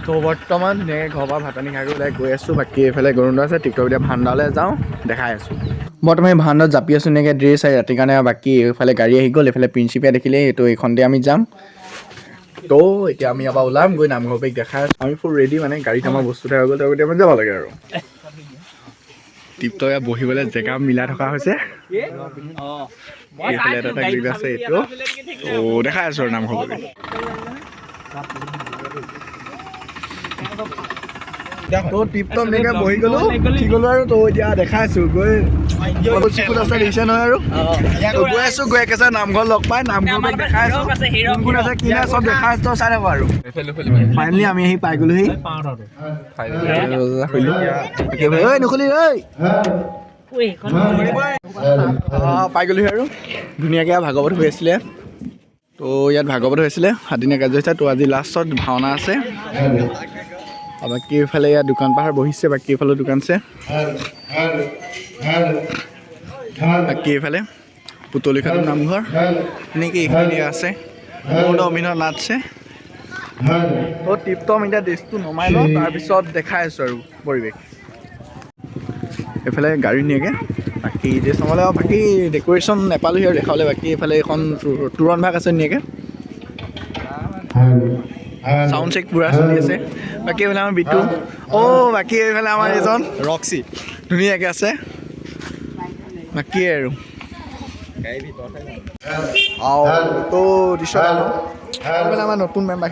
তো বৰ্তমান ধুনীয়াকৈ ঘৰৰ পৰা ভাত পানী খাই ওলাই গৈ আছোঁ। বাকী এইফালে গৰুণ্ড আছে, টিকটক এতিয়া ভাণ্ডালৈ যাওঁ, দেখাই আছোঁ। বৰ্তমান এই ভাণ্ডাত জাপি আছোঁ ধুনীয়াকৈ ড্ৰেছ আৰু ৰাতিৰ কাৰণে। বাকী এইফালে গাড়ী আহি গ'ল, এইফালে প্ৰিন্সিপিয়া দেখিলে এইটো, এইখনতে আমি যাম। তো এতিয়া আমি ইয়াৰ পৰা ওলাম, গৈ নামঘৰ পেক দেখাই আছোঁ। আমি ফুল ৰেডি, মানে গাড়ীত আমাৰ বস্তু থকা গ'ল, তো এতিয়া আমি যাব লাগে। আৰু টিপটপ ইয়াত বহিবলৈ জেগা মিলাই থকা হৈছে। এইফালে এটা এটা আছে এইটো, তো দেখাই আছোঁ আৰু নামঘৰ পেক। তো টিপটপ এনেকৈ বহি গ'লো, উঠি গ'লো আৰু। তো এতিয়া দেখাই আছোঁ গৈ, চিকুত আছে দেখিছে নহয়। আৰু তো গৈ আছোঁ, গৈ একেবাৰে নামঘৰ লগ পাই নামঘৰ পেক দেখাই আছোঁ, কোন কোন আছে কি নাই চব দেখাই আছোঁ, চাই থাকো। আৰু ফাইনেলি আমি আহি পাই গ'লোহি। ঐ নুখুলি ঐ, পাই গ'লোহি। আৰু ধুনীয়াকৈ ভাগৱত হৈ আছিলে, তো ইয়াত ভাগৱত হৈছিলে, সাতদিনীয়া কাৰ্যসূচী। তো আজি লাষ্টত ভাওনা আছে। আৰু বাকী এইফালে ইয়াত দোকান পাহাৰ বহিছে, বাকী এইফালে দোকান আছে। বাকী এইফালে পুতলিখাটো নামঘৰ, এনেকৈ এইখিনি আছে, বহুত অভিনয় নাচছে। তো টিপটম এতিয়া ড্ৰেছটো নমাই লওঁ, তাৰপিছত দেখাই আছোঁ আৰু পৰিৱেশ। এইফালে গাড়ী ধুনীয়াকৈ, বাকী ড্ৰেছ নমালে আৰু বাকী ডেক'ৰেশ্যন নেপালোহি আৰু দেখাবলৈ। বাকী এইফালে এইখন তোৰণ ভাগ আছে, ধুনীয়াকৈ চাউণ্ড চেক পূৰা চলি আছে। বাকী এইফালে আমাৰ বিটু, অ' বাকী এইফালে আমাৰ এজন ৰক্সি ধুনীয়াকৈ আছে। বাকী আৰু তো দৃশ্য এইফালে আমাৰ নতুন মেম্বাৰ।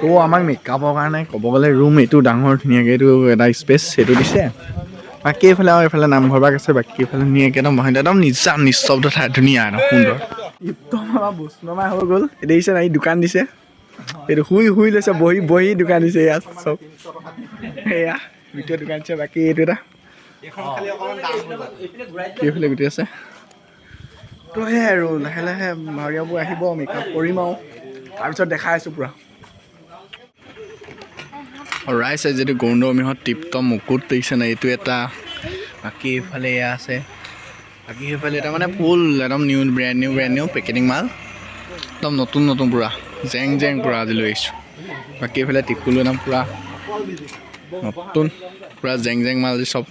তো আমাক মেকআপৰ কাৰণে ক'ব গ'লে ৰুম এইটো ডাঙৰ ধুনীয়াকৈ, এইটো এটা স্পেচ সেইটো দিছে। বাকী এইফালে আৰু এইফালে নামঘৰ ভাগ আছে। বাকী এইফালে ধুনীয়াকৈ একদম বহিলে একদম নিজান নিস্তব্ধ ঠাই, ধুনীয়া একদম সুন্দৰ। একদম আমাৰ বস্তু নমাই হৈ গ'ল। দেখিছে নাই, দোকান দিছে এইটো, শুই শুই লৈছে, বহি বহি দোকান দিছে। এয়া চব, এয়া গোটেই দোকান দিছে। বাকী এইটো এটা এইফালে গোটেই আছে। তো সেয়াই আৰু লাহে লাহে ভাৱৰীয়াবোৰ আহিব, মেকআপ কৰিম আৰু তাৰপিছত দেখাই আছোঁ পূৰা। আৰু ৰাইজ, যিটো গৰুণ্ড মিহত টিপটপ মুকুট দেখিছে নাই, এইটো এটা। বাকী এইফালে এয়া আছে, বাকী সেইফালে এটা, মানে ফুল একদম new, brand new, brand new packeting মাল, একদম নতুন নতুন পূৰা জেং জেং পূৰা আজি লৈ আহিছোঁ। বাকী এইফালে টিকুলো একদম পূৰা নতুন, পূৰা জেং জেং মাল আজি চব।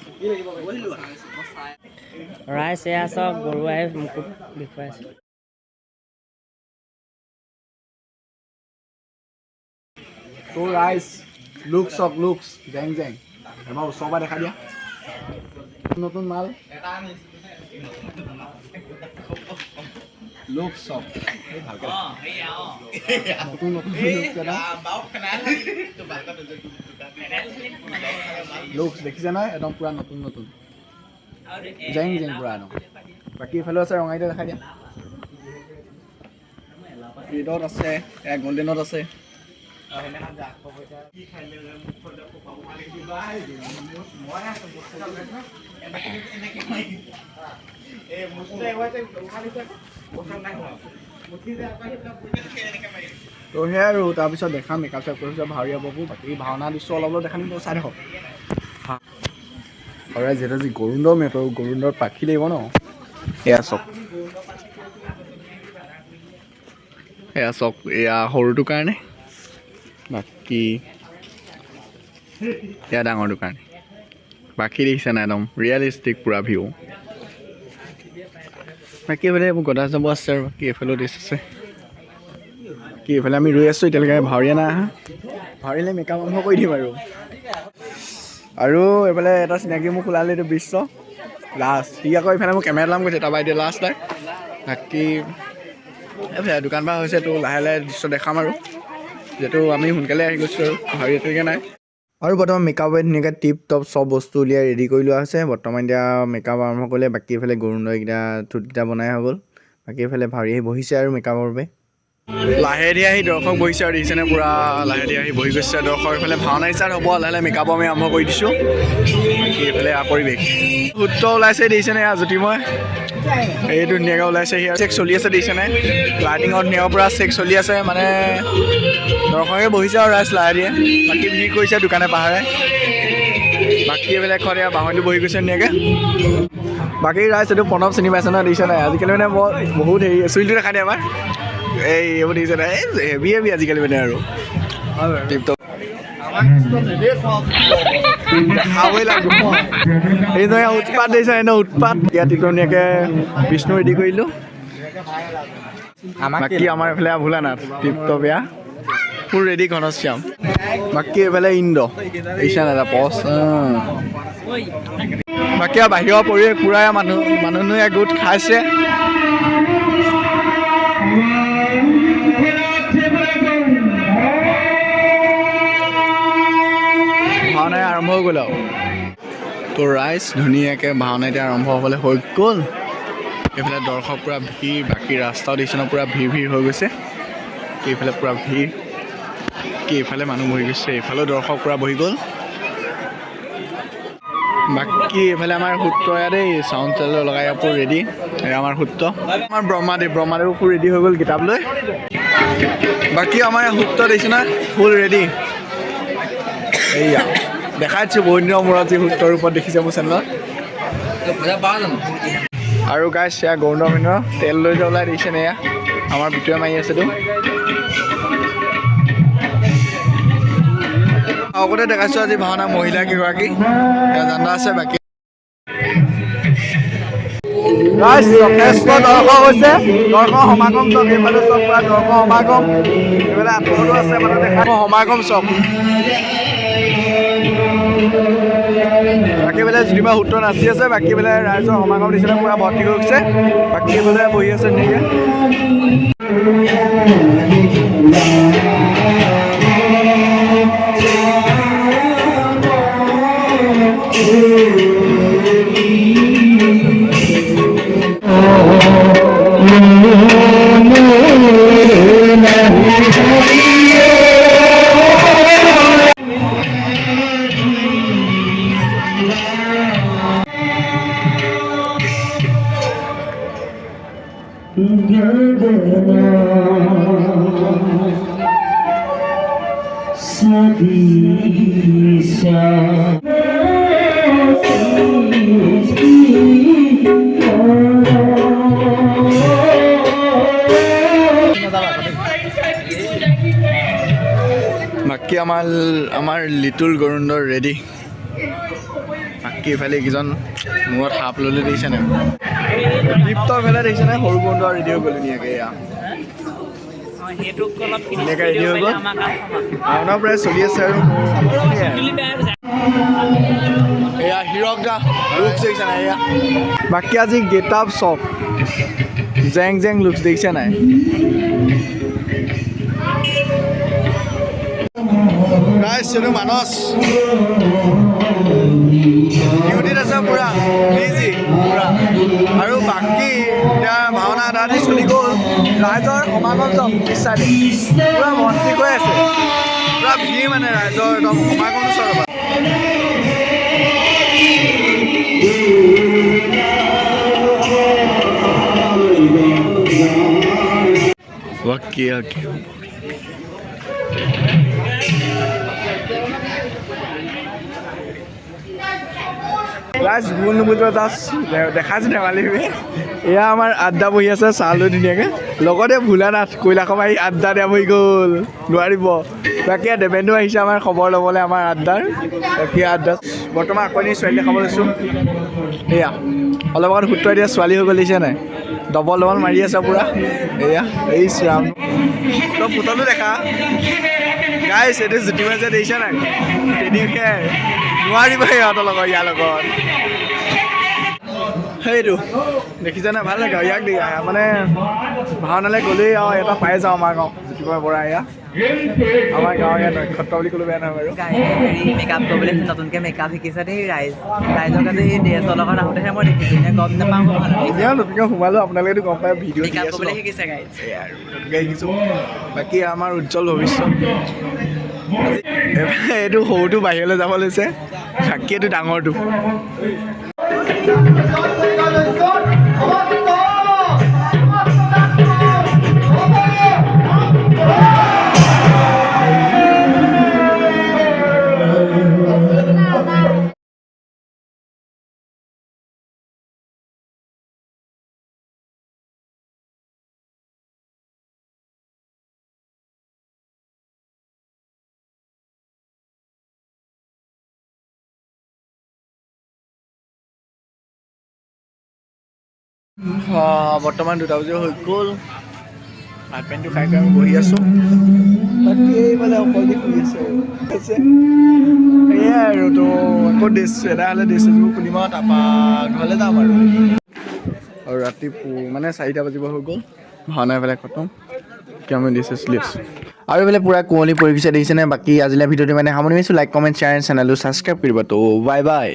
ৰাইজ, এয়া চব গৰুৱাই মুকুট দেখুৱাইছে। তো ৰাইজ, লুক চক লুকছ জেং জেং, এবাৰ ওচৰৰ পৰা দেখা দিয়া, নতুন মাল লুক চক নতুন নতুন লুকছ দেখিছে নহয়, একদম পূৰা নতুন নতুন জেং জেং পূৰা একদম। বাকী এইফালেও আছে, ৰঙাইতে দেখাই দিয়া, ৰেডত আছে, এয়া গল্ডেনত আছে। তো সেয়াই আৰু তাৰপিছত দেখাম মেকআপ চেকআপ কৰি পিছত ভাৱৰীয়া বাবু। বাকী ভাওনা দৃশ্য অলপ অলপ দেখাম, চাই থাকক। আৰু যিহেতু যি গৰুণ্ড মেটৰ গৰুণ্ডৰ পাখি লাগিব ন, এয়া চক, এয়া চক, এয়া সৰুটোৰ কাৰণে, বাকী এয়া ডাঙৰটোৰ কাৰণে। বাকী দেখিছে নাই, একদম ৰিয়েলিষ্টিক পূৰা ভিউ। বাকী এইফালে এইবোৰ গদা যাব আছে আৰু বাকী এইফালেও ড্ৰেছ আছে। বাকী এইফালে আমি ৰৈ আছোঁ, এতিয়ালৈকে ভাৱৰীয়া নাই অহা। ভাৱৰীয়ালে মেকআপ আৰম্ভ কৰি দিম আৰু। আৰু এইফালে এটা চিনাকি মোক ওলালে, এইটো বিশ্ব লাষ্ট, সি আকৌ এইফালে মোক কেমেৰা লাম কৈছে, তাৰপৰা এতিয়া লাষ্ট নাই। বাকী এইফালে দোকান পাৰ হৈছে, তো লাহে লাহে দৃশ্য দেখাম আৰু, যিহেতু আমি সোনকালে আহি গৈছোঁ আৰু ভাৱৰীয়াটোকে নাই। আৰু বৰ্তমান মেকআপ ধুনীয়াকৈ টিপ টপ চব বস্তু উলিয়াই ৰেডি কৰি লোৱা হৈছে। বৰ্তমান এতিয়া মেকআপ আৰম্ভ কৰিলে। বাকী এইফালে গৰুণ্ডইকেইটা ঠোঁটকেইটা বনাই হৈ গ'ল। বাকী এইফালে ভাৱৰী আহি বহিছে আৰু মেকআপৰ বাবে লাহে ধীৰে আহি দৰ্শক বহিছে আৰু দেখিছেনে, পূৰা লাহে ধীৰে আহি বহি গৈছে দৰ্শক। এইফালে ভাওনা ষ্টাৰ্ট হ'ব, লাহে লাহে মেকআপ আমি আৰম্ভ কৰি দিছোঁ। বাকী এইফালে পৰিৱেশ সূত্ৰ ওলাইছে, দেখিছেনে, এয়া জ্যোতিময় এইটো ধুনীয়াকৈ ওলাইছে। সি চেক চলি আছে, দেখিছেনে, লাইটিঙৰ ধুনীয়াৰ পৰা চেক চলি আছে, মানে দৰ্শকে বহিছে আৰু ৰাইজ লাহে ধীৰে। বাকী ভিৰ কৰিছে দোকানে পাহাৰে। বাকী এইবিলাক ঘৰত এয়া বাহনটো বহি গৈছে ধুনীয়াকৈ। বাকী ৰাইজ, এইটো প্ৰণৱ চিনি পাইছে নহয়, দেখিছে নাই, আজিকালি মানে বৰ বহুত হেৰি, চুলিটো দেখাই দিয়ে এবাৰ। এই এইবোৰ দেখিছে নাই? এই হেভি হেভি আজিকালি মানে আৰু টিপটপ দেখাবই লাগিব। এই নহয়, উৎপাত দিছে এনে উৎপাত। ইয়াত ধুনীয়াকৈ বিষ্ণু ৰেডি কৰিলোঁ। বাকী আমাৰ এইফালে ভোলানাথ টিপটপ, এয়া ফুল ৰেডি ঘনশ্যাম। বাকী এইফালে ইন্দ্ৰ দেখিছা নাই পচ। বাকী আৰু বাহিৰৰ পৰিৱেশ পূৰা মানুহ মানুহ গোট খাইছে। ভাওনা আৰম্ভ হৈ গ'ল আৰু তো ৰাইজ, ধুনীয়াকৈ ভাওনা এতিয়া আৰম্ভ হ'বলৈ হৈ গ'ল। এইফালে দৰ্শক পূৰা ভিৰ, বাকী ৰাস্তাও দেখিছে ন, পূৰা ভিৰ ভিৰ হৈ গৈছে। এইফালে পূৰা ভিৰ, কি এইফালে মানুহ বহি গৈছে, এইফালেও দৰ্শক পূৰা বহি গ'ল। বাকী এইফালে আমাৰ সূত্ৰ দেই, চাউণ্ড চেল লগাই পুৰা ৰেডি। এয়া আমাৰ সূত্ৰ, আমাৰ ব্ৰহ্মাদেৱ, ব্ৰহ্মাদেৱো ফুল ৰেডি হৈ গ'ল কিতাপ লৈ। বাকী আমাৰ সূত্ৰ দেখিছে না, ফুল ৰেডি। এইয়া দেখাই দিছোঁ বহুত দিনৰ মূৰত যি সূত্ৰৰ ৰূপত দেখিছে মোৰ চেনেলত। আৰু গাইছ, এয়া গৌৰৱ মিনৰ তেল লৈ যে ওলাই দিছে নে, এয়া আমাৰ বিটুৱে মাৰি আছেতো। আগতে দেখাইছোঁ আজি ভাওনা মহিলা কেইগৰাকী জানা আছে। বাকী ৰাইজ যথেষ্ট দৰ্শক হৈছে, দৰ্শক সমাগম চব এইফালে, চব পুৰা দৰ্শক সমাগম। এইফালে আঁতৰতো আছে মানুহ দেখা সমাগম চব। বাকী বোলে জুনিবা সূত্ৰ নাচি আছে, বাকী বোলে ৰাইজৰ সমাগম দিছিলে, পুৰা ভৰ্তি হৈ গৈছে। বাকী বোলে বহি আছে ধুনীয়াকৈ। বাকী আমাৰ আমাৰ লিটুল গৰুণ্ডৰ ৰেডি। বাকী এইফালে এইকেইজন মূৰত সাপ ল'লে দেখিছে নাই, দীপ্ত ফালে দেখিছে নাই, সৰু গৰুণ্ড ৰেডি হৈ গ'ল ধুনীয়াকৈ। এয়া ধুনীয়াকৈ ৰেডি হৈ গ'ল, ভাওনা প্ৰায় চলি আছে। আৰু এয়া হীৰক দা লুকছ দেখিছে নাই এয়া। বাকী আজি গেট আপ চব জেং জেং লুকছ দেখিছে নাই। গাইছ, এইটো মানস ডিউটিত আছে পুৰা বিজি পুৰা। আৰু বাকী এতিয়া ভাওনা আধা আধি চলি গ'ল, ৰাইজৰ সমাগম চব পিছ চাইডে পুৰা ভৰ্তি হৈ আছে, পুৰা ভিৰ মানে ৰাইজৰ একদম সমাগমটো চব। বাকী ৰাইজ ভুল নুবুজিব, জাষ্ট দেখাইছোঁ ধেমালি। এয়া আমাৰ আড্ডা বহি আছে চাহ লৈ ধুনীয়াকৈ, লগতে ভোলানাথ কৈলাশৰ আহি আড্ডা দিয়া বহি গ'ল, নোৱাৰিব। বাকী দেৱেন্দু আহিছে আমাৰ খবৰ ল'বলৈ আমাৰ আড্ডাৰ। বাকী আড্ডা বৰ্তমান আকৌ নি ছোৱালী দেখাব লৈছোঁ। এয়া অলপ আগত সূত্ৰ এতিয়া ছোৱালী হৈ গ'ল দেখিছে নাই, ডবল ডবল মাৰি আছে পুৰা। এয়া এই শ্ৰাম তই পুতলো দেখা গাইছ, এইটো জুতি মাৰিছে দেখিছে নাই, টেডি বিয়াৰ নোৱাৰিব সিহঁতৰ লগত ইয়াৰ লগত। সেইটো দেখিছে নাই, ভাল লাগে ইয়াক দেখি মানে ভাওনালৈ গ'লেই আৰু এটা পাই যাওঁ আমাৰ গাঁও জ্যোতিময় বৰা। এয়া আমাৰ গাঁৱৰ ইয়াত নক্ষত্ৰ বুলি ক'লেও বেয়া নহয় বাৰু। মেকআপ কৰিবলৈ নতুনকৈ মেকআপ শিকিছে দেই ৰাইজ, ৰাইজক আজি এই ড্ৰেছৰ লগত আহোঁতেহে মই দেখিছোঁ, এতিয়া গম নাপাওঁ। এতিয়া নতুনকৈ সোমালোঁ, আপোনালোকেতো গম পাই ভিডিঅ' দি মেকআপ আছোঁ কৰিবলৈ শিকিছে গাইজ। এয়া আৰু নতুনকৈ শিকিছোঁ। বাকী আমাৰ উজ্জ্বল ভৱিষ্যত। এইটো সৰুটো বাহিৰলৈ যাব লৈছে, বাকী এইটো ডাঙৰটো। বৰ্তমান 2টা বজি হৈ গ'ল। ভাত পানীটো খাই খাই আমি বহি আছোঁ। বাকী এইফালে অকলে শুই আছে আৰু আছে। সেয়াই আৰু। তো আকৌ ড্ৰেছ এটা হ'লে ড্ৰেছ চেছবোৰ খুলিম আৰু তাৰপৰা ঘৰলৈ যাম আৰু। আৰু ৰাতি মানে 4টা বাজিব হৈ গ'ল। ভাওনা এইফালে খতম। এতিয়া আমি ড্ৰেছ চেছ খুলি আছোঁ আৰু এইফালে পূৰা কুঁৱলী পৰি গৈছে, দেখিছেনে? বাকী আজিলৈ ভিডিঅ'টো মানে সামৰণি মাৰিছোঁ। লাইক, কমেণ্ট, শ্বেয়াৰ, চেনেলটো ছাবস্ক্ৰাইব কৰিব। তো বাই বাই।